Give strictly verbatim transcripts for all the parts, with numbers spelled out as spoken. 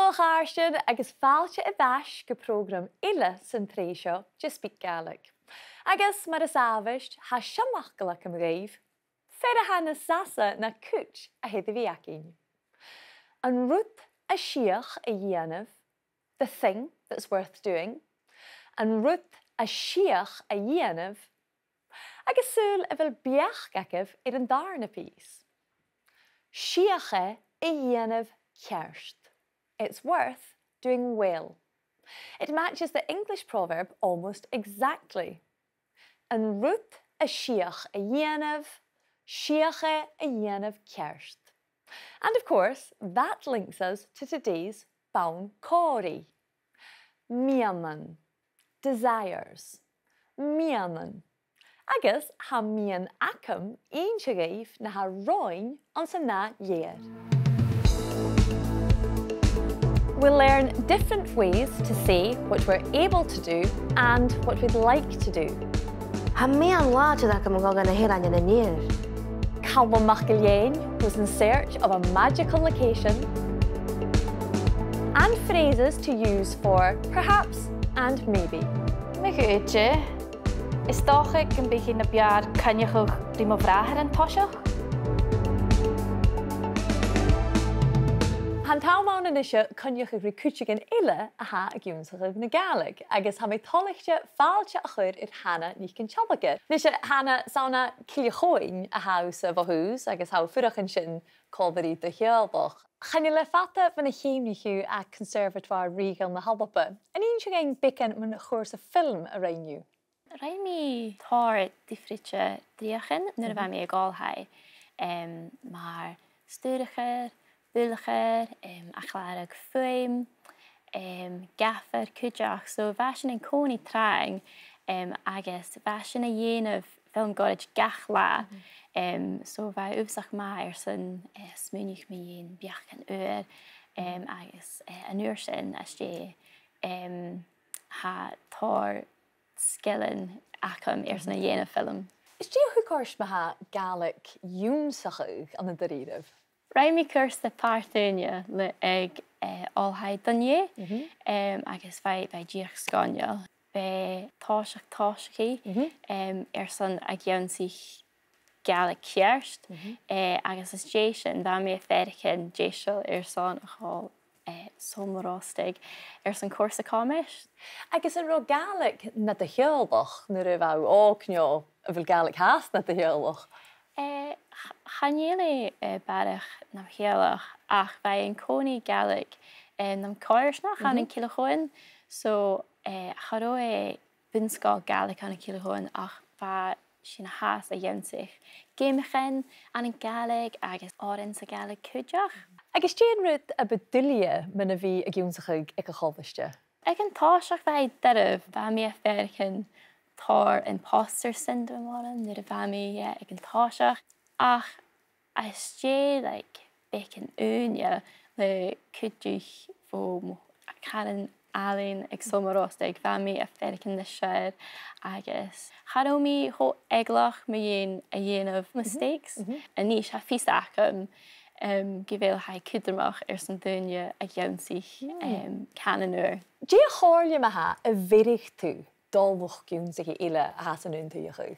A chàirdean, agus fàilte air ais gu prògram eile san t-sreath seo de SpeakGaelic. Agus mar as àbhaist, tha seo mar gum b' fheàrr leibh, fear a tha nas fhasa na cuid a th' air a bhith againn. An rud as fhiach a dhèanamh, the thing that's worth doing. An rud as fhiach a dhèanamh. Agus saoil a bheil beachd agaibh air an dàrna pìos? 'S fhiach e a dhèanamh ceart. It's worth doing well. It matches the English proverb almost exactly. An rud as fhiach a dhèanamh, 's fhiach e a dhèanamh ceart. And of course, that links us to today's bonn còmhraidh. Miannan. Desires. Miannan. Agus tha miann agam innse dhuibh na tha romhainn anns an ath leth-uair. We'll learn different ways to say what we're able to do and what we'd like to do. Tha miann làidir agam a dhol gu na h-Eileanan an Iar. Calum MacIlleathain goes in search of a magical location. And phrases to use for perhaps and maybe. Ma dh'fhaodte, is dòcha gum biodh e na b' fheàrr coinneachadh ri mo bhràthair an toiseach. Tha an t-àm ann a-nis coinneachadh ri cuideigin eile a tha ag ionnsachadh na Gàidhlig, agus tha mi toilichte fàilte a chur air Hannah NicIllFhaolain. A-nis, Hannah, 's ann à Cille Chuain a tha thusa bho thùs, agus tha thu a' fuireach an sin còmhla ri do theaghlach. Chan eil e fada bhon a cheumnaich thu à Conservatoire Rìoghail na h-Alba. An innis thu dhuinn beagan mun chùrsa film a rinn thu? Rinn mi tòrr diofraichte dhreuchdan nuair a bha mi ag oilthigh, em, mar stiùirichear, bualadh, em, a' clàradh fuaim, em, gaffer cuideachd. So bha sinn an-còmhnaidh trang, em, agus bha sinn a' dèanamh film goirid gach latha. Em, so bha e uabhasach math airson, eh, smaoineachadh mu dheidhinn beachdan ùra, em, agus, eh, an uair sin às dèidh, em, tha tòrr sgilean agam airson a dhèanamh film. Is dè a thug ort ma-thà Gàidhlig ionnsachadh ann an da-rìribh? Rinn mi cùrsa pàirt-ùine le, aig, eh, Oilthigh Dhùn Èidh, em, agus bha, bha e dìreach sgoinneil. Bha e tòiseachadh tòiseachaidh, em, airson a dh'ionnsaigh Gàidhlig cheart, eh, agus às dèidh sin, bha mi a' faireachdainn deiseil airson a dhol, eh, Sabhal Mòr Ostaig airson cùrsa comais. Agus an robh Gàidhlig nad theaghlach nuair a bha thu òg, no a bheil Gàidhlig fhathast nad theaghlach? Eh, ch-, chan eil e, eh, barrachd nam theaghlach, ach bha e an-còmhnaidh Gàidhlig, eh, nam choimhearsnach ann an Cille Chuain. So, eh, cha robh e bun-sgoil Ghàidhlig ann an Cille Chuain, ach bha sinn fhathast a' dannsa. Geamaichean ann an Gàidhlig agus òrain sa Ghàidhlig cuideachd. Agus dè an rud a bu duilghe mun a bhith ag ionnsachadh aig a' cholaiste? Aig an toiseach bha e doirbh, bha mi a' faireachdainn tòrr imposter syndrome orm nuair a bha mi, eh, aig an toiseach. Ach às dèidh, like, beagan ùine le cuideachd bho mo charaid àlainn aig Sabhal Mòr Ostaig, bha mi a' faireachdainn nas fheàrr agus cha robh mi cho eagalach mu dheidhinn a' dèanamh mistakes. A-nis, tha fios agam, em, gu bheil e cudromach airson daoine a dh'ionnsaigh, em, cànan ùr. Dè a' chomhairle ma-thà a bheireadh tu do luchd-ionnsachaidh eile a tha san aon tuigse?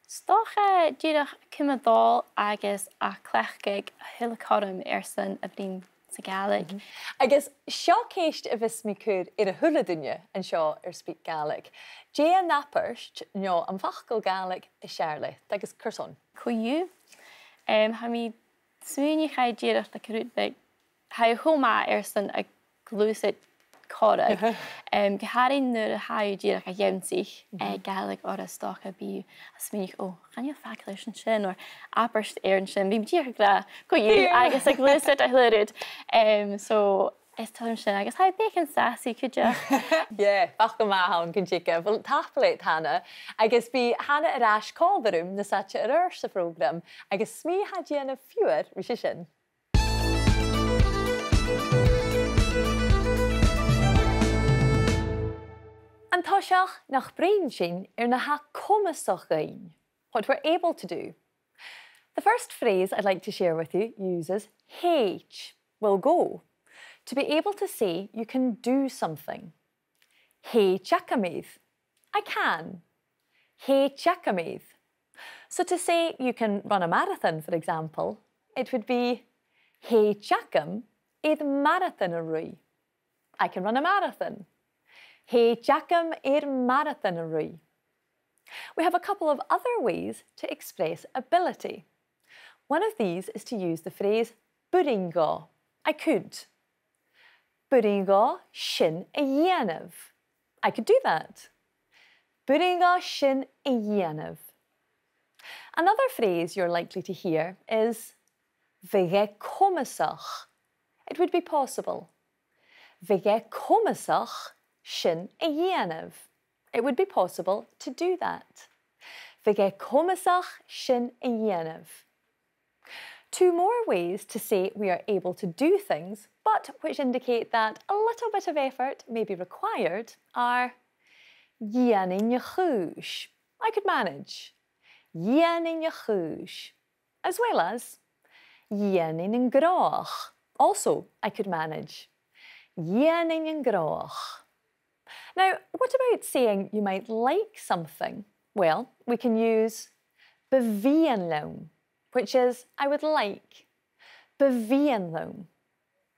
'S dòcha dìreach cumail a' dol agus a' cleachdadh a h-uile cothrom airson a bhruidhinn sa Ghàidhlig. Agus seo ceist a bhios mi a' cur air a h-uile duine an seo air SpeakGaelic. Dè an abairt no am facal Gàidhlig as fheàrr leat agus carson? Co-dhiù, em, tha mi a' smaoineachadh dìreach le rud beag, tha e cho math airson a' gluasad corrag. Em, gu h-àraidh nuair a tha thu dìreach a' dannsa, eh, Gàidhlig orra, 's dòcha bidh thu a' smaoineachadh, "Ò, chan eil facal air sin sin," or "Abairt air sin sin." Bidh mi dìreach ag ràdh, "Co-dhiù," agus a' gluasad a h-uile rud. Em, so, is toil leam sin, agus tha e beagan sassy cuideachd. Yeah, facal math a th' ann gun teagamh. Well, tapadh leat, Hannah. Agus bidh Hannah air ais còmhla rium nas fhaide air adhart sa phrògram, agus 's mi a tha a' dèanamh fiughair ris a sin. An toiseach, nach bruidhinn sinn air na tha comasach dhuinn, what we're able to do. The first phrase I'd like to share with you uses thèid, will go, To be able to say you can do something. Tha e ceart agam e. I can. Tha e ceart agam e. So to say you can run a marathon, for example, it would be tha e ceart agam air marathon a ruith. I can run a marathon. Tha e ceart agam air marathon a ruith. We have a couple of other ways to express ability. One of these is to use the phrase b' urrainn dhomh. I could. B' urrainn dhomh sin a dhèanamh. I could do that. B' urrainn dhomh sin a dhèanamh. Another phrase you're likely to hear is bhiodh e comasach. It would be possible. Bhiodh e comasach sin a dhèanamh. It would be possible to do that. Bhiodh e comasach sin a dhèanamh. Two more ways to say we are able to do things, but which indicate that a little bit of effort may be required, are dhèanainn a' chùis. I could manage. Dhèanainn a' chùis. As well as dhèanainn an gnothach. Also, I could manage. Dhèanainn an gnothach. Now, what about saying you might like something? Well, we can use bu mhiann leam, which is I would like. Bu mhiann leam.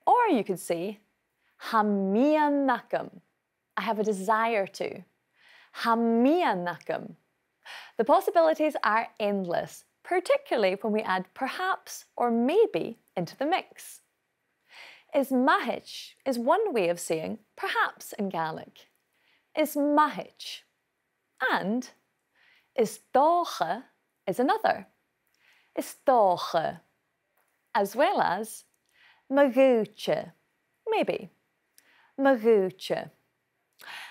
Or you could say tha miann agam. I have a desire to. Tha miann agam. The possibilities are endless, particularly when we add perhaps or maybe into the mix. Is mathaid is one way of saying perhaps in Gaelic. Is mathaid. And is dòcha is another. Is dòcha. As well as ma dhùirt e. Maybe. Ma dhùirt e.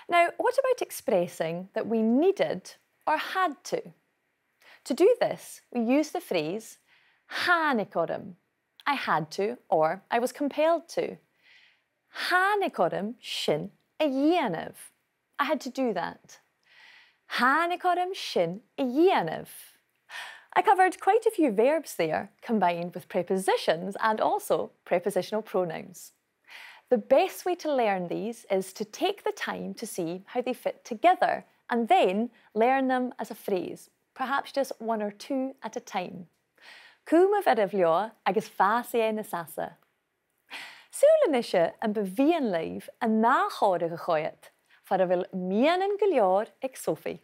Now, what about expressing that we needed or had to? To do this, we use the phrase thàinig orm. I had to, or I was compelled to. Thàinig orm sin a dhèanamh. I had to do that. Thàinig orm sin a dhèanamh. I covered quite a few verbs there, combined with prepositions and also prepositional pronouns. The best way to learn these is to take the time to see how they fit together and then learn them as a phrase, perhaps just one or two at a time. Cùm a' bheirt leotha agus fàsaidh e nas fhasa. Saoil a-nis am bu mhiann leibh an ath chòmhradh a choimhead, far a bheil miannan gu leòr aig Sophie.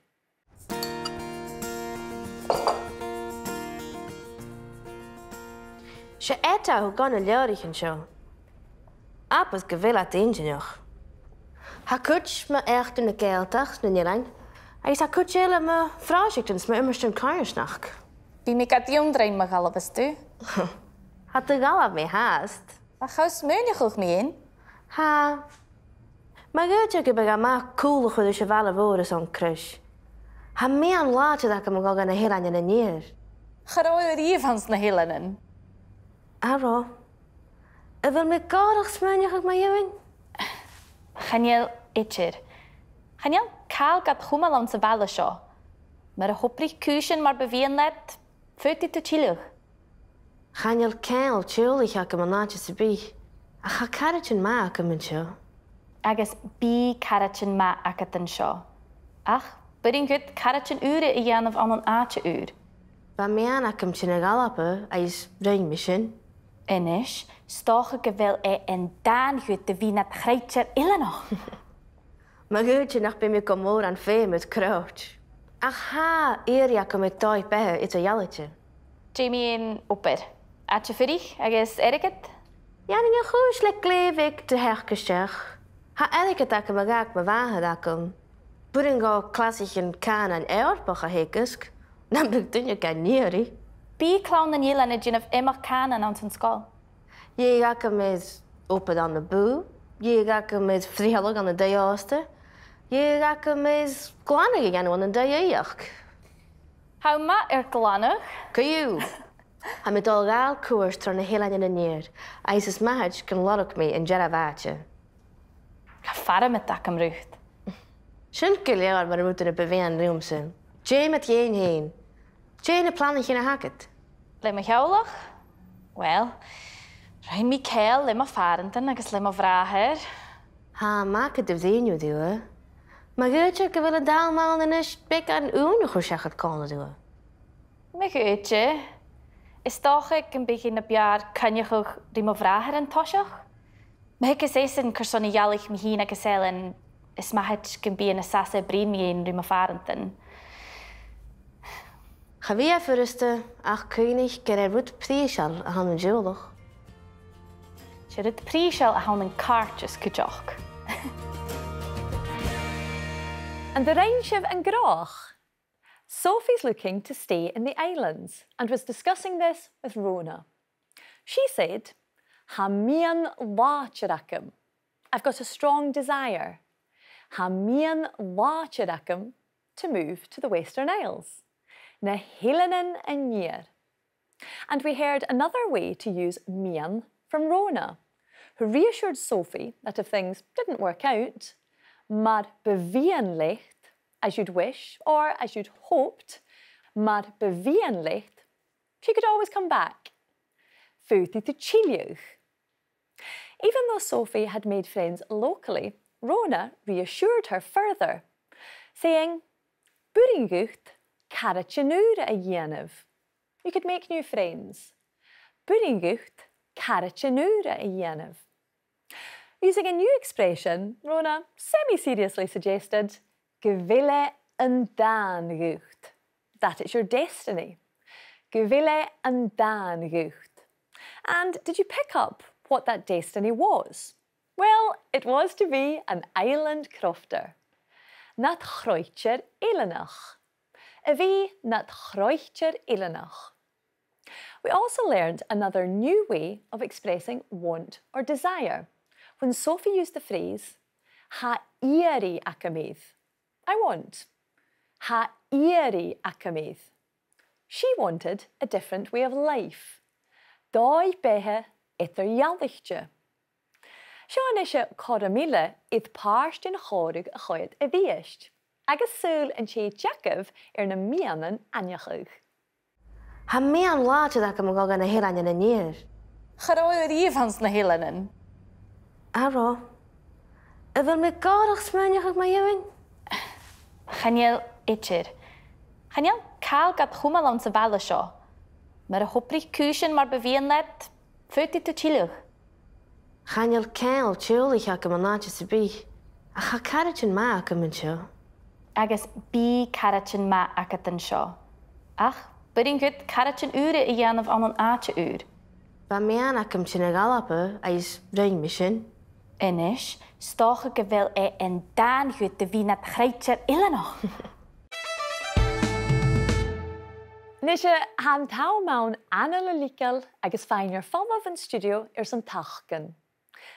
'S e eadar-dhealachadh a th' anns na leabhraichean seo. Abair gu bheil iad inntinneach. Tha cuid mu eachdraidh na Gàidhealtachd sna h-Eileanan, agus tha cuid eile mu phròiseactan sna h-iomairtean coimhearsnachd. Bidh mi gad ionndrainn ma dh'fhalbhas tu. Tha thu a' gabhail mi fhathast. Ach chan eil mi a' smaoineachadh mi fhèin. Tha. Ma dh'fhaodte gum biodh e math cùl a chur ris a' bhaile mhòr airson Cruis. Tha miann làidir agam a dhol gu na h-Eileanan an Iar. Cha robh thu riamh anns na h-Eileanan. An robh? A bheil mi gòrach smaoineachadh mu dheidhinn? Chan eil idir. Chan eil càil gad chumail anns a' bhaile seo. Mura h-obraich cùisean mar bu mhiann leat, faodaidh tu tilleadh. Chan eil ceangal teaghlaich agam an àite sam bith, ach tha caraidean math agam an seo. Agus bidh caraidean math agad an seo. Ach b' urrainn dhut caraidean ùra a dhèanamh ann an àite ùr. Bha miann agam tighinn a dh'Alba agus rinn mi sin. A-nis, 's dòcha gu bheil e an dàn dhut a bhith nad chroitear eileanach. Ma dh'fhaodte nach bi mi gu mòran feumach air croit. Ach tha iarraidh agam air dòigh-beatha eadar-dhealaichte. Dè mu dheidhinn obair? Àite-fuirich agus airgead? Dhèanainn a' chùis le glè bheag de theachd a-steach. Tha airgead agam a ghabh mo mhàthair agam. B' urrainn dhomh clasaichean cànain Eòrpach a theagasg. Nam biodh duine gan iarraidh. Bidh clann nan Eilean a' dèanamh iomadh cànan anns an sgoil. Dh'fheuch agam air obair ann am bùth, dh'fheuch agam air frithealadh ann an taigh-òsta, dh'fheuch agam air glanadh a dhèanamh ann an taigh-aoigheachd. Tha thu math air glanadh. Co-dhiù. Tha mi a' dol a ghabhail cuairt tro na h-Eileanan an Iar, agus is mathaid gun lorg mi an dearbh àite. Tha farmad agam riut. Sin gu leòr mura h-eil duine bu mhiann leamsa. Dè mu do dheidhinn fhèin? Dè na planaichean a th' agad? Le mo theaghlach? Uill, Rinn mi ceangal le mo phàrantan agus le mo bhràthair. Tha, ma dh'fhaodte, dè bh' ann an-diugh. Ma dh'fhaodte gu bheil an t-àm ann a-nis beagan ùine a chur seachad còmhla riutha. Ma dh'fhaodte. Is dòcha gum biodh e na b' fheàrr coinneachadh ri mo bhràthair an toiseach. Ma thig esan carson a dh'fhalbhaich mi fhìn agus Ellen, is mathaid gum bi e nas fhasa bruidhinn mu dheidhinn ri mo phàrantan. Cha bhi e furasta ach cuimhnich gur e rud prìseil a th' ann an dualachadh. 'S e rud prìseil a th' ann an càirdeas cuideachd. An do rinn sibh an gnothach? Sophie's looking to stay in the islands and was discussing this with Rona. She said, "Tha miann làidir agam. I've got a strong desire. Tha miann làidir agam to move to the Western Isles. Na h-Eileanan an Iar." And we heard another way to use miann from Rona, who reassured Sophie that if things didn't work out, mar bu mhiann leat, as you'd wish, or as you'd hoped, mar bu mhiann leat, she could always come back. Faodaidh tu tilleadh. Even though Sophie had made friends locally, Rona reassured her further, saying, "B' urrainn dhut caraidean ùra a dhèanamh." You could make new friends. B' urrainn dhut caraidean ùra a dhèanamh. Using a new expression, Rona semi-seriously suggested, "Gu bheil e an dàn dhut." That it's your destiny. Gu bheil e an dàn dhut. And did you pick up what that destiny was? Well, it was to be an island crofter. Nad chroitear eileanach. A bhith nad chroitear eileanach. We also learned another new way of expressing want or desire, when Sophie used the phrase, "Tha iarraidh agam air." I want. Tha iarraidh agam air. She wanted a different way of life. Dòigh-beatha eadar-dhealaichte. Seo a-nis cothrom eile air pàirt den chòmhradh a choimhead a-rithist, agus saoil an tèid agaibh air na miannan aithneachadh. Tha miann làidir agam a dhol gu na h-Eileanan an Iar. Cha robh thu a-riamh anns na h-Eileanan? Cha robh. A bheil mi gòrach smaoineachadh mu dheidhinn? Chan eil idir. Chan eil càil gad chumail anns a' bhaile seo. Mura h-obraich cùisean mar bu mhiann leat, faodaidh tu tilleadh. Chan eil ceangal teaghlaich agam an àite sam bith, ach tha caraidean math agam an seo. Agus bidh caraidean math agad an seo. Ach b' urrainn dhut caraidean ùra a dhèanamh ann an àite ùr. Bha miann agam tighinn a dh'Alba agus rinn mi sin. A-nis, 's dòcha gu bheil e an dàn dhut a bhith nad chroitear eileanach. Nise, tha an t-àm ann anail a leigeil agus faighinn air falbh bhon stiùidio airson tacan.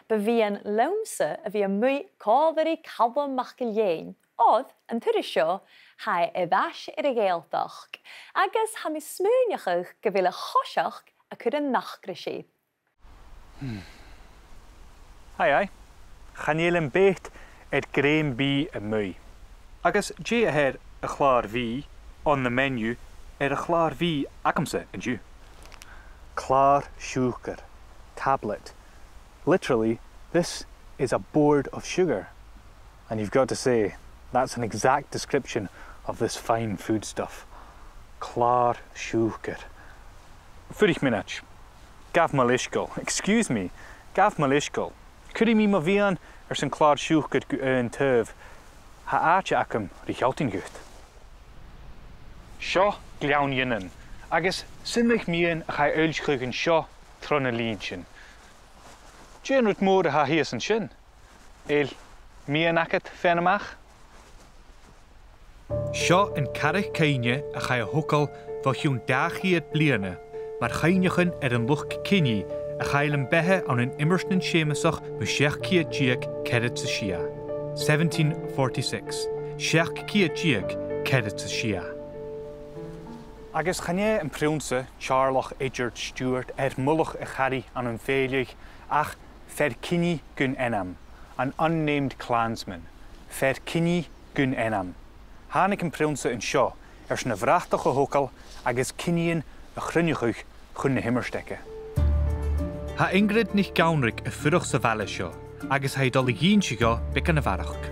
Bu mhiann leamsa a bhith a-muigh còmhla ri Calum MacIlleathain, oir an turas seo, tha e air ais air a' Ghàidhealtachd, agus tha mi a' smaoineachadh gu bheil a' choiseachd a' cur an acras air. Hmm. Aye, aye. Chan eil am beat air grèim bìdh a-muigh. Agus dè a th' air a' chlàr-bìdh, on the menu, air a' chlàr-bìdh agamsa an-diugh? Clàr siùcair, tablet. Literally, this is a board of sugar. And you've got to say, that's an exact description of this fine foodstuff. Clàr siùcair. Fuirich mionaid. Gabh mo leisgeul. Excuse me. Gabh mo leisgeul. Cuiridh mi mo mhiann airson clàr siùcair gu aon taobh. Tha àite agam ri shealltainn dhut. Seo Gleann Fhionnain, agus 's iomadh miann a chaidh fhoillseachadh an seo tro na linntean. Dè an rud mòr a tha shìos an sin? A bheil miann agad faighinn a-mach? Seo an Carragh Cuimhne a chaidh a thogail bho chionn dà cheud bliadhna, mar chuimhneachan air an luchd-cinnidh a chaill am beatha ann an Iomairt nan Seumasach mu seachd ceud deug ceathrad 's a sia. Seventeen forty-six. Seachd ceud deug ceathrad 's a sia. Agus chan e am prionnsa Teàrlach Eideard Stiùbhart air mullach a' Charraigh ann am Fèilleadh ach fear-cinnidh gun ainm, an unnamed clansman, fear-cinnidh gun ainm. Thàinig am prionnsa an seo airson a bhratach a thogail agus cinnidhean a chruinneachadh chun na h-iomairt aige. Tha Ingrid NicEanraig a' fuireach sa bhaile seo, agus tha i a' dol a dh'innse dhomh beagan a bharrachd.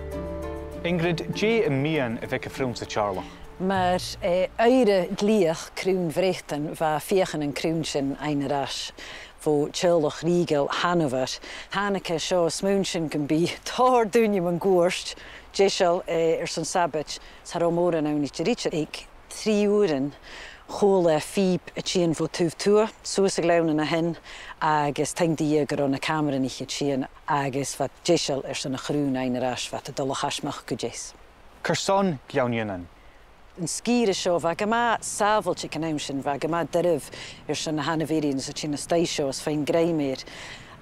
Ingrid, dè am miann a bh' aig a' Phrionnsa Teàrlach? Mar, eh, oidhre dhlìtheach Crùn Bhreatainn, bha e a' feuchainn an crùn sin fhaighinn air ais bho theaghlach rìoghail Hanover. Thàinig e seo, smaoinich sinn gum bi tòrr dhaoine mun cuairt deiseil, eh, airson sabaid, 's cha robh mòran ann idir, idir. Aig trì uairean, chuala e phìob a' tighinn bho thaobh tuath, suas a' ghleann an sin, agus taing do Dhia gun robh na càmaraich a' tighinn, agus bha iad deiseil airson a' chrùn fhaighinn air ais, bha iad a' dol a chaismeachd gu deas. Carson Gleann Fhionnain? An sgìre seo, bha e gu math sàbhailte aig an àm sin, bha e gu math doirbh airson na Hanoverians a thighinn a-staigh seo is faighinn grèim air.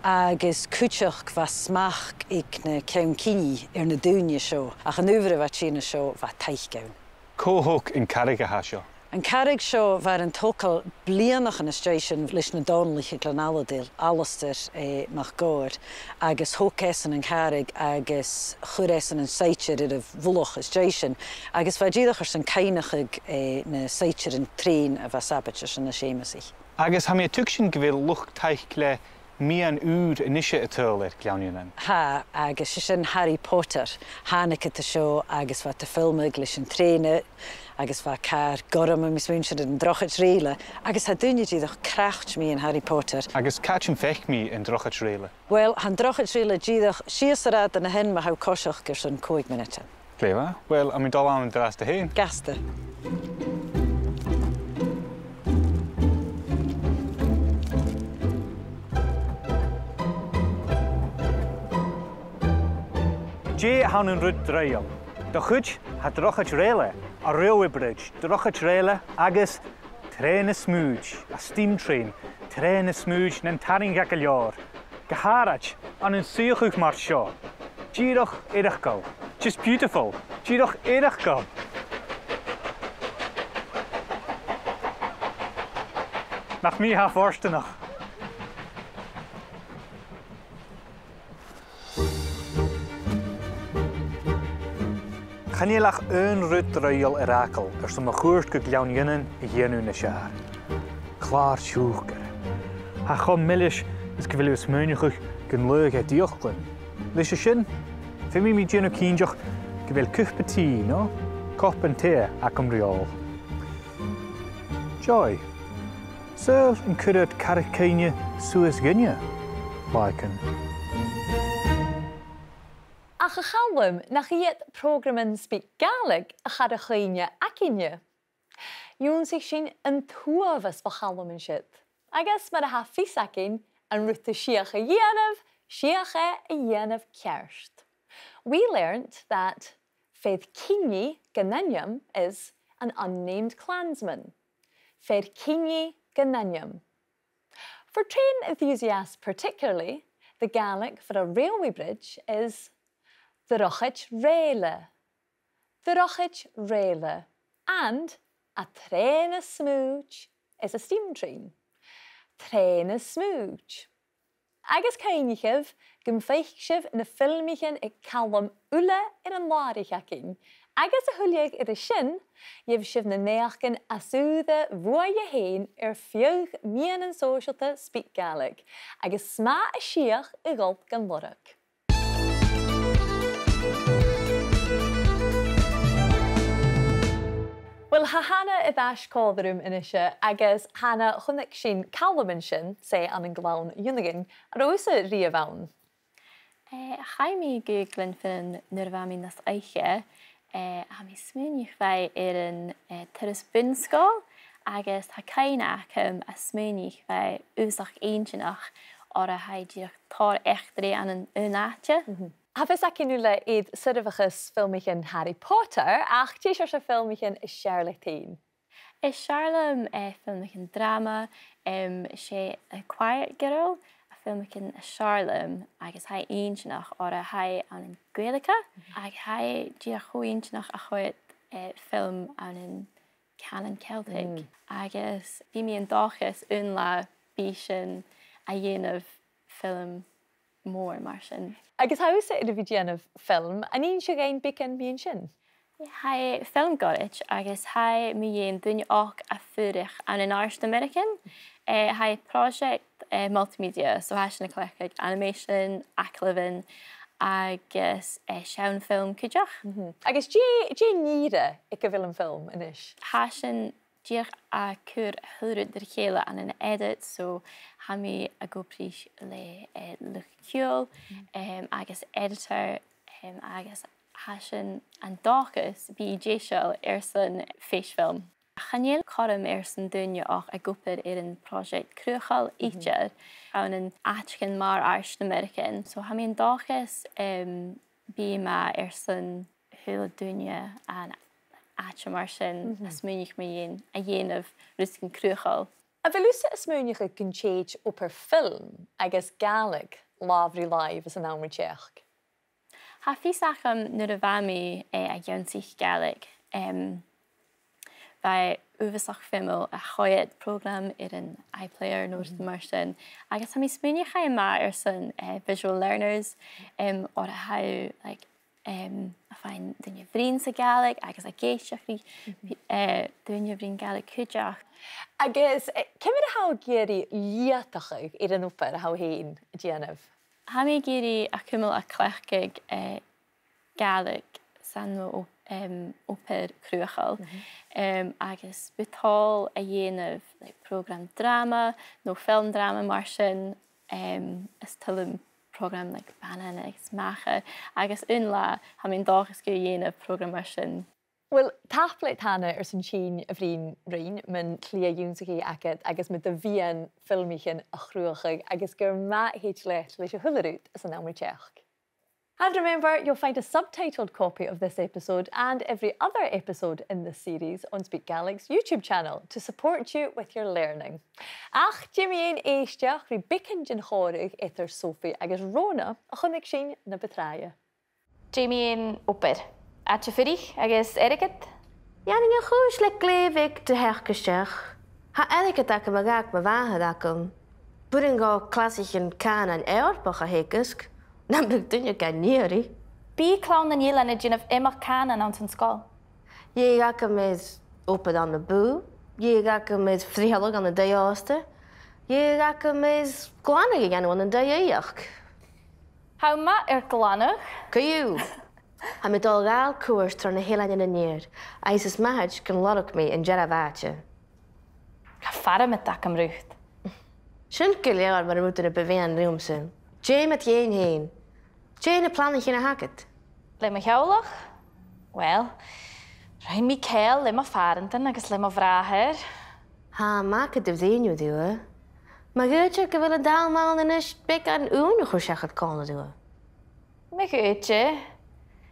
Agus cuideachd bha smachd aig na ceann-cinnidh air na daoine seo, ach an uair a bha e a' tighinn an seo, bha taic ann. Cò thog an carraig a tha seo? An carraig seo, bha e air an togail bliadhnaichean às dèidh sin leis na Dòmhnallaich à Gleann Alladair, Alasdair, eh, MacDhòmhnaill, agus thog esan an carraig agus chuir esan an saighdear air a mhullach às dèidh sin, agus bha e dìreach airson cuimhneachadh, eh, na saighdearan trèana a bha a' sabaid airson na Seumasach. Agus tha mi a' tuigsinn gu bheil luchd-taic le miann ùr a-nise a' tadhal air Gleann Fhionnain. Tha, agus 's e sin Harry Potter. Thàinig iad an seo agus bha iad a' filmeadh leis an trèana, agus bha càr gorm, tha mi a' smaoineachadh, air an drochaid rèile, agus tha daoine dìreach a' creic mu dheidhinn Harry Potter. Agus càit am faic mi an drochaid rèile? Uill, tha an drochaid rèile dìreach sìos an rathad an sin ma tha thu a' coiseachd airson còig mionaidean. Glè mhath. Uill, tha mi a' dol ann an-dràsta fhèin. Gasta. Dè th' ann an rud draoidheil? Do chuid, tha drochaid rèile, a railway bridge, drochaid rèile agus trèana-smùid, a steam train, trèana-smùid nan tarraing gu leòr. Gu h-àraid ann an suidheachadh mar seo. Dìreach eireachdail. Just beautiful. Dìreach eireachdail. Nach mi a tha fortanach. Chan eil ach aon rud draoidheil air fhàgail airson mo chuairt gu Gleann Fhionnain a dhèanamh nas fheàrr. Clàr siùcair. Tha e cho milis is gu bheil thu a' smaoineachadh gun laigh e d' fhiaclan. Leis a sin, feumaidh mi dèanamh cinnteach gu bheil cupa tì no cupan tì agam ri fhàgail. Joy, saoil an cuir iad carragh-cuimhne suas dhuinne, làithean? Ach a Chaluim, nach iad prògraman SpeakGaelic a' carragh-chuimhne againne? Dh'ionnsaich sinn an t-uabhas bho Chaluim an siud. Agus mar a tha fios againn, an rud as fheàrr a dhèanamh, 's fheàrr e a dhèanamh ceart. We learnt that fear-cinnidh gun ainm is an unnamed clansman. Fear-cinnidh gun ainm. For train enthusiasts particularly, the Gaelic for a railway bridge is drochaid rèile. Drochaid rèile. And a trèana-smùid is a steam train. Trèana-smùid. Agus cuimhnichibh gum faic sibh na filmichean aig Calum uile air an làraich againn. Agus a thuilleadh air sin, gheibh sibh na naidheachdan as ùire bhuaithe fhèin air feadh meadhanan sòisealta SpeakGaelic, agus 's math a sìtheadh a dhol gan lorg. Uill, tha Hannah air ais còmhla rium a-nise, agus Hannah, chunnaic sinn Calum an sin, 's e ann an Gleann Fhionnain. An robh thusa a-riamh ann? Eh, chaidh mi gu Gleann Fionnain nuair a bha mi nas oidhche. Eh, tha mi a' smaoineachadh gu bheil e air an, eh, turas bun-sgoile, agus tha cuimhne agam a' smaoineachadh gu bheil e uabhasach inntinneach oir tha e dìreach tòrr eachdraidh ann an aon àite. Mhm. Tha fios againn uile air soirbheachas filmichean Harry Potter, ach dè seòrsa filmichean as fheàrr leat fhèin? Is fheàrr leam, eh, filmichean dràma, em, 's e The Quiet Girl, a' filmichean as fheàrr leam, agus tha e inntinneach oir tha e ann an Gàidhlig, agus tha e dìreach cho inntinneach a chòrd, eh, film ann an cànan Ceilteach. Mm. Agus bidh mi an dòchas aon latha bidh sinn a' dèanamh film mòr mar sin. Agus tha thusa air a bhith a' dèanamh film, an inns thu dhuinn beagan mu dheidhinn sin? Tha e film goirid agus tha e mu dheidhinn daoine òg a' fuireach ann an Àird Ameireagaidh. Eh, tha e pròiseact eh, multimedia, so tha sinn a' cleachdadh animation, ath-ghlùinean agus, eh, seann fhilm cuideachd. Mhm. Agus dè, dè an ìre aig a bheil am film a-nis? Tha sinn dìreach a' cur a h-uile rud ri chèile ann an edit, so tha mi ag obair le, eh, luchd-ciùil, em, agus editor, em, agus tha sinn an dòchas bhith deiseil airson fèis fhilm. Chan eil cothrom airson duine a bhith ag obair air am pròiseact cruthachail idir ann an àiteachan mar Àird na Meiricean. So tha mi an dòchas, em, bidh e math airson a h-uile duine ann an àite mar sin a smaoineachadh mu dheidhinn, a dhèanamh rudeigin cruthachail. A bheil thusa a' smaoineachadh gun tèid obair film agus Gàidhlig làmh ri làimh anns an àm ri teachd? Tha fios agam nuair a bha mi, eh, ag ionnsachadh Gàidhlig, em, bha e uabhasach feumail a choimhead prògram air an iPlayer no rudeigin mar sin. Agus tha mi a' smaoineachadh e math airson, eh, visual learners, em, oir tha, like, em, a' faighinn daoine a bhruidhinn sa Ghàidhlig agus ag èisteachd ri, eh, daoine a bhruidhinn Gàidhlig cuideachd. Agus, eh, ciamar a tha thu ag iarraidh leudachadh air an obair a tha thu fhèin a' dèanamh? Tha mi ag iarraidh a chumail a' cleachdadh, eh, Gàidhlig san o-, em, obair cruthachail. Em, agus bu toil a dhèanamh, like, prògram dràma no film dràma mar sin, em, is toil leam prògram, like, Banainn agus Machair, agus aon latha, tha mi an dòchas gun dèan mi prògram mar sin. Uill, tapadh leat, Hannah, airson tighinn a bhruidhinn rinn mun t-slighe ionnsachaidh agad agus mu do mhiann filmichean a chruthachadh, agus gur math a thèid leat leis a h-uile rud anns an àm ri teachd. And remember, you'll find a subtitled copy of this episode and every other episode in this series on Speak Gaelic's YouTube channel to support you with your learning. Ach, dè mu dheidhinn èisteachd ri beagan den chòmhradh eadar Sophie agus Rona a chunnaic sinn na bu tràithe. Dè mu dheidhinn obair? Àite-fuirich agus airgead? Dèanainn a' chùis le glè bheag de theachd a-steach. Tha airgead agam a dh'fhàg mo mhàthair agam. B' urrainn dhomh clasaichean cànain Eòrpach a theagasg. Nam biodh duine gan iarraidh. Bidh Clann nan Eilean a' dèanamh iomadh cànan anns an sgoil. Dh'fhàg agam air obair ann am bùth. Dh'fhàg agam air frithealadh ann an taigh-òsta. Dh'fhàg agam air glanadh a dhèanamh ann an taigh-aoigheachd. Tha thu math air glanadh. Co-dhiù. Tha mi a' dol a ghabhail cuairt tro na h-Eileanan an Iar, agus is mathaid gun lorg mi an dearbh àite. Tha far am meud agam riut. Sin gu leòr mura h-eil duine a bu mhiann riumsa. Dè mu do dheidhinn fhèin? Dè na planaichean a th' agad? Le mo theaghlach? Uill, rinn mi ceangal le mo phàrantan agus le mo bhràthair. Tha e math gun do bhruidhinn thu riutha. Ma dh'fhaodte gu bheil an t-àm ann a-nis beagan ùine a chur seachad còmhla riutha. Ma dh'fhaodte.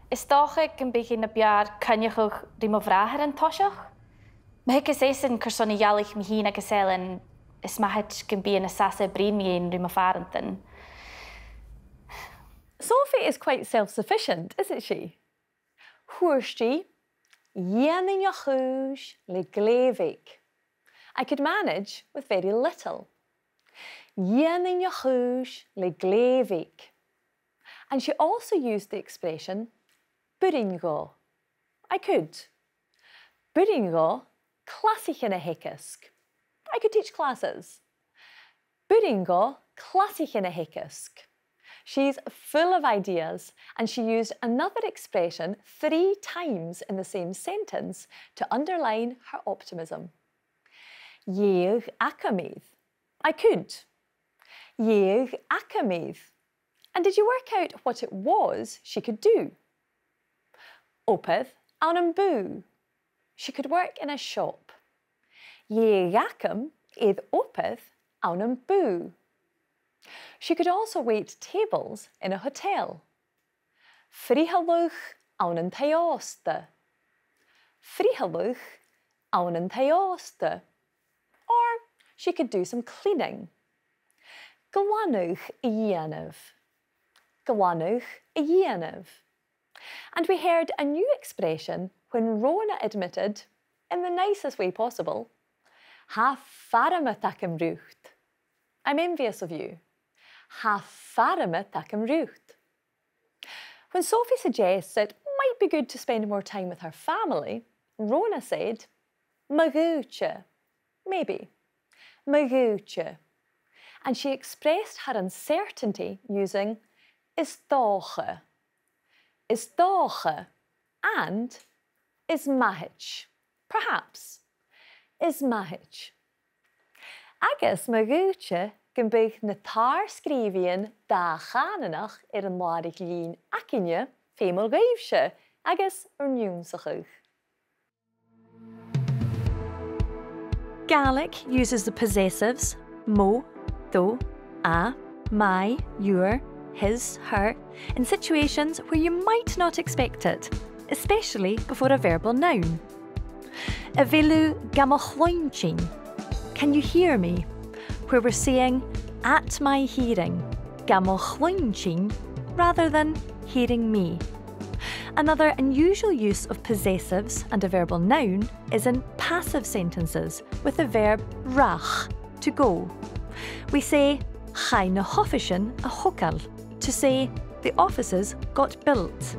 Is dòcha gum biodh e na b' fheàrr coinneachadh ri mo bhràthair an toiseach. Ma thig esan carson a gheallaich mi fhìn agus Ellen, is mathaid gum bi e nas fhasa bruidhinn mu dheidhinn ri mo phàrantan. Sophie is quite self-sufficient, isn't she? Thuirt i, dhèanainn a' chùis le glè bheag. I could manage with very little. Dhèanainn a' chùis le glè bheag. And she also used the expression b' urrainn dhomh. I could. B' urrainn dhomh clasaichean a theagasg. I could teach classes. B' urrainn dhomh clasaichean a theagasg. She's full of ideas, and she used another expression three times in the same sentence to underline her optimism. Dh'fhàg agam air. I could. Dh'fhàg agam air. And did you work out what it was she could do? Obair ann am bùth. She could work in a shop. Dh'fhàg agam air obair ann am bùth. She could also wait tables in a hotel. Frithealadh ann an taigh-òsta. Frithealadh ann an taigh-òsta. Or she could do some cleaning. Glanadh a dhèanamh. Glanadh a dhèanamh. And we heard a new expression when Rona admitted, in the nicest way possible, "Tha far am meud agam riut." I'm envious of you. "Tha far am meud agam riut." When Sophie suggests it might be good to spend more time with her family, Rona said, "Ma dh'fhaodte." Maybe. Ma dh'fhaodte. And she expressed her uncertainty using "is dòcha", "is dòcha", and "is mathaid", perhaps, "is mathaid". Agus ma dh'fhaodte gum biodh na tar-sgrìobhaidhean dà-chànanach air an làraich-lìn againne, feumail dhuibhse agus ur n-ionnsachadh. Gaelic uses the possessives mo, do, a, my, your, his, her in situations where you might not expect it, especially before a verbal noun. A bheil thu gam chluinntinn? Can you hear me? Where we're saying at my hearing, gam chluinntinn, rather than hearing me. Another unusual use of possessives and a verbal noun is in passive sentences with the verb rach, to go. We say chaidh na h-oifisean a thogail, to say the offices got built.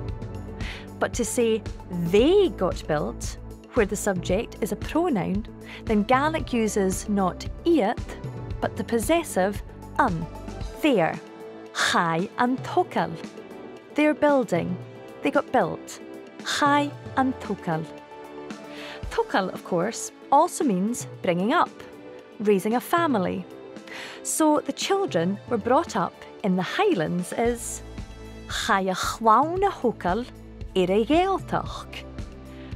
But to say they got built, where the subject is a pronoun, then Gaelic uses not iad, but the possessive an, their. Chaidh an togail. Their building. They got built. Chaidh an togail. Togail, of course, also means bringing up, raising a family. So the children were brought up in the Highlands is chaidh a' chlann a thogail air a' Ghàidhealtachd.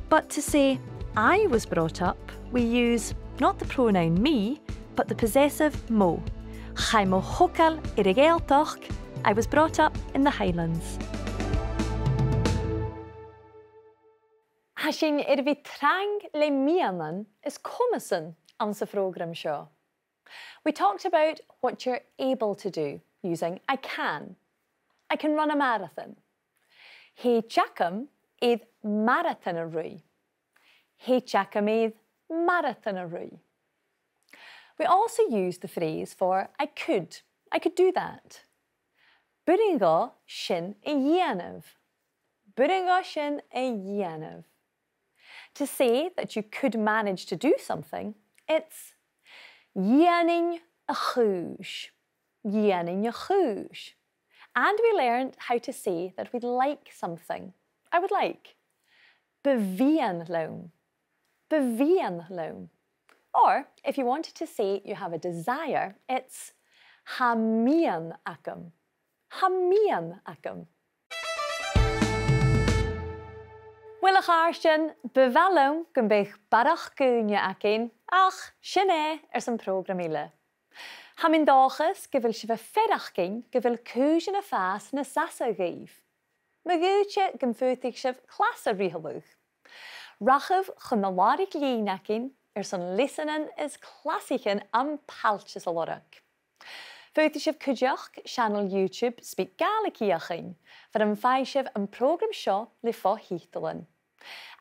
But to say I was brought up, we use not the pronoun me, but the possessive mo. Chaidh mo thogail air a' Ghàidhealtachd, I was brought up in the Highlands. Tha sinn air a bhith trang le miannan is comasan anns a' phrògram seo. We talked about what you're able to do using I can. I can run a marathon. Thèid agam air maratan a ruith. Thèid agam air maratan a ruith. We also use the phrase for I could. I could do that. B' urrainn dhomh sin a dhèanamh. B' urrainn dhomh sin a dhèanamh. To say that you could manage to do something, it's dhèanainn a' chùis. Dhèanainn a' chùis. And we learned how to say that we'd like something. I would like. Bu mhiann leam. Bu mhiann leam. Or, if you wanted to say you have a desire, it's tha miann agam. Tha miann agam. Uill, a chàirdean, bu mhath leam gum biodh barrachd dhaoine againn, ach sin e airson prògram eile. Tha mi an dòchas gu bheil sibh a' faireachdainn gu bheil cùisean a' fàs nas fhasa dhuibh. Ma dh'fhaodte gum faodadh sibh clas a fhrithealadh. Rachaibh chun na làraich-lìn againn airson leasanan is clasaichean am pailteas a lorg. Faodaidh sibh cuideachd seanail YouTube SpeakGaelic fheuchainn, far am faigh sibh am prògram seo le fo-thiotalan.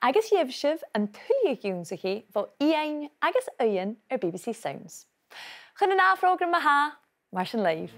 Agus gheibh sibh an tuilleadh ionnsachaidh bho Iain agus Eòghann air B B C Sounds. Chun an ath phrògram ma-thà, mar sin leibh.